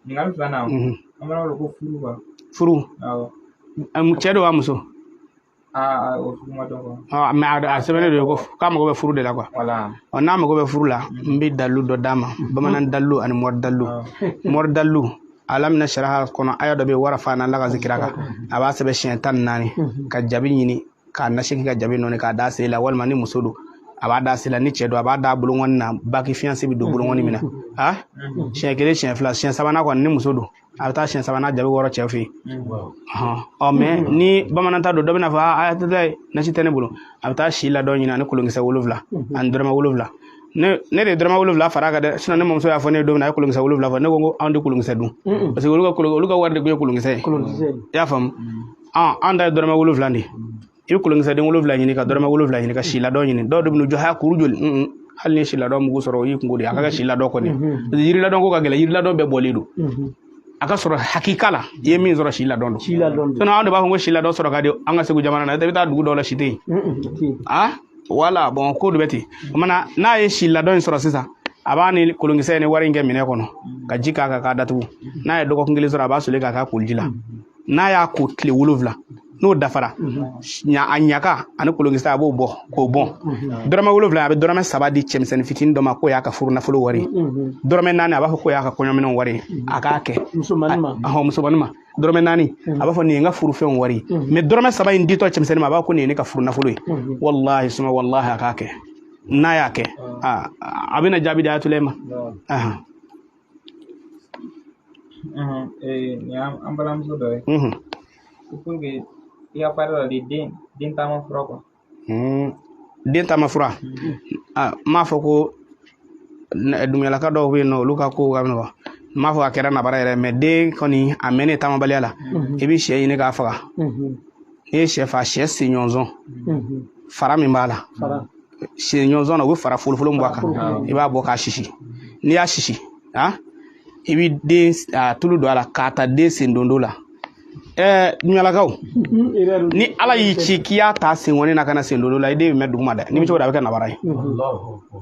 Ɲininkali filanan, an b'a wele ko furu quoi. Furu? Awɔ. Cɛ don wa muso? Aa, o sugu ma dɔn quoi. Mais a sɛbɛnnen don ko k'a mago bɛ furu de la quoi. Voilà. Ɔ, n'a mago bɛ furu la, n bɛ dalilu dɔ d'a ma, bamanan dalilu ani mori dalilu. Mori dalilu, alam nasraha kɔnɔ, aya dɔ bɛ yen, warafana laka zikiraka, a b'a sɛbɛn siɲɛ 14 ka jabi ɲini k'a nasi ka jabi nɔɔni k'a d'a sen la, walima ni muso don, a b'a d'a sen la, ni cɛ don, a b'a d'a bolonkɔni na, bague fiancé bɛ don bolonkɔni min na. A siɲɛ kelen, siɲɛ fila, siɲɛ sabanan kɔni, ni muso don, a bɛ taa siɲɛ sabanan jabi wɔrɔ cɛ fɛ yen. Ɔ, mais ni bamanan ta don, dɔ bɛna fɔ a tɛ nasi tɛ ne bolo, a bɛ taa si ladɔn ɲini ani kolonkisɛ 7 ani dɔrɔmɛ 7. Ne de ye dɔrɔmɛ 7 fara a kan dɛ, sinon ne mamuso y'a fɔ ne ye don min na, a ye kolonkisɛ 7 fɔ ne ko anw tɛ kolonkisɛ dun, parce que olu ka wari de tun ye kolonkisɛ ye. I y'a faamu? An ta ye dɔrɔmɛ 7 de ye. I bɛ kolonkisɛ den 7 ɲini, ka dɔrɔmɛ 7 ɲini, ka si ladɔn ɲini. Dɔw de bɛ n'u jɔ haya kuru joli. Hali ni si ladɔn mugu sɔrɔ, o y'i kungo de ye. A ka kɛ si ladɔn kɔni, parce que yiri ladɔn ko ka gɛlɛn, yiri ladɔn bɛɛ bɔlen don. A ka sɔrɔ hakika la, i ye min sɔrɔ, si ladɔn don. Sinon anw de b'a fɔ ko si ladɔn sɔrɔ ka di an ka Segu jamana na. I bɛ taa dugu dɔw la, si tɛ yen. Ah voilà, bon, ko de bɛ ten. O mana n'a ye si ladɔn in sɔrɔ sisan, a b'a ni kolonkisɛ ni wari in kɛ minɛ kɔnɔ ka ji k'a kan k'a datugu. N'a ye dɔgɔkun kelen sɔrɔ, a b'a soli k'a k'a koliji la. N'a y'a ko tile 7, n'o dafara, a ɲaka ani kolonkisɛ, a b'o bɔ k'o bɔn. Dɔrɔmɛ 7, a bɛ dɔrɔmɛ 3 di cɛmisɛnnin fitinin dɔ ma k'o y'a ka furu nafolo wari ye. Dɔrɔmɛ 4, a b'a fɔ k'o y'a ka kɔɲɔminɛnw wari ye, a k'a kɛ. Musomanin ma. Ɔhɔn, musomanin ma dɔrɔmɛ 4, a b'a fɔ nin ye n ka furufɛnw wari ye. Mais dɔrɔmɛ 3 in ditɔ cɛmisɛnnin ma, a b'a fɔ ko nin ye ne ka furu nafolo ye. Walahi suma walahi, a k'a kɛ. N'a y'a kɛ, a bɛna jaabi di Ayatollah ma. Nin y'an balimamuso dɔ ye. Ko pour que i ka baara la de, den taama fura quoi. Den taama fura, n m'a fɔ ko dumuyalaka dɔw bɛ yen nɔ, olu ka ko ka nɔgɔn. N m'a fɔ a kɛra nabara yɛrɛ, mais den kɔni a mɛnnen taamabaliya la, i bɛ sɛ ɲini k'a faga. N'i ye sɛ fa, sɛ senɲɔgɔnzɔn fara min b'a la, senɲɔgɔnzɔn na, u bɛ fara folofolo min bɔ a kan, i b'a bɔ k'a sisi. N'i y'a sisi, i bɛ den a tulu don a la k'a ta den sen dondo la. Dumuyalakaw, ni Ala y'i ci k'i y'a ta senkɔni na ka na sen dondo la, i den bɛ mɛn duguma dɛ. N'i bɛ cogo di, a bɛ kɛ nabara ye.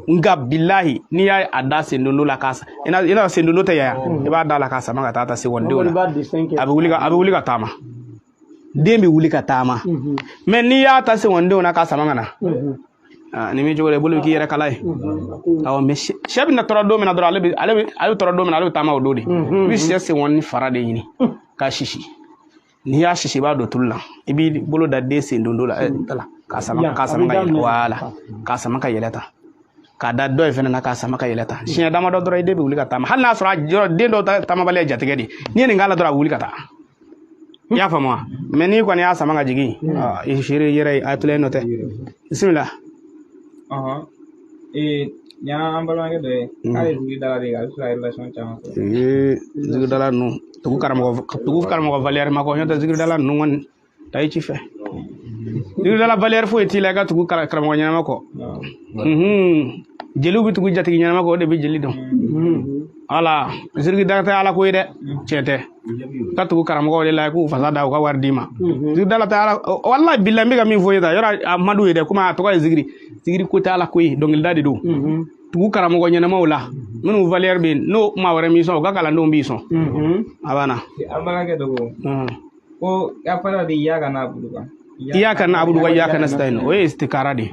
Nka bilahi, n'i y'a da sen dondo la k'a i n'a sen dondo tɛ yan, i b'a da la k'a sama ka taa ta senkɔnidenw na, a bɛ wuli ka taama, den bɛ wuli ka taama. Mais n'i y'a ta senkɔnidenw na k'a sama ka na, nin bɛ cogo di, i bolo bɛ k'i yɛrɛ kala ye. Awɔ, mais sɛ bɛna tɔrɔ don min na dɔrɔn, ale bɛ tɔrɔ don min na, ale bɛ taama o don de. I bɛ sɛ senkɔni fara de ɲini k'a sisi. N'i y'a sisi, i b'a don tulu la, i b'i bolo da den sen dondo la, k'a sama ka yɛlɛ, wala k'a sama ka yɛlɛ tan, k'a da dɔ in fana na k'a sama ka yɛlɛ tan. Siɲɛ damadɔ dɔrɔn, i den bɛ wuli ka taama. Hali n'a sɔrɔ den dɔw taamabaliya jatigɛ de, n'i ye nin k'a la dɔrɔn, a bɛ wuli ka taa. I y'a faamu wa? Mais n'i kɔni y'a sama ka jigin, i feere yɛrɛ ye, a tulen nɔ tɛ. Bisimila. Nin y'an balimakɛ dɔ ye, k'ale zikiri dala de, a bɛ fɛ ka relation caman sɔrɔ. Ee, zikiridala ninnu, tugu karamɔgɔ valeur ma kɔ, n'o tɛ zikiridala ninnu kɔni taa i ci fɛ. Zikiridala valeur foyi t'i la i ka tugu karamɔgɔ ɲɛnama kɔ. Jeliw bɛ tugu jatigi ɲɛnama kɔ, o de bɛ jeli dɔn. Wala zikirida tɛ Ala ko ye dɛ, tiɲɛ tɛ. Ka tugu karamɔgɔw de la k'u fasa da u ka wari d'i ma. Zikiridala tɛ Ala, walahi bilahi, n bɛ ka min fɔ i ye tan, yɔrɔ a man d'u ye dɛ, komi a tɔgɔ ye zikiri. Zikiri ko tɛ Ala ko ye, dɔnkilida de don. Tugu karamɔgɔ ɲɛnamaw la, minnu valeur bɛ yen, n'o maa wɛrɛ m'i sɔn, u ka kalandenw b'i sɔn. A banna. An balimakɛ dɔ ko ya fara de iyaka na'budu kan. Iyaka na'budu wa iyaka nasta'in, o ye istikara de ye.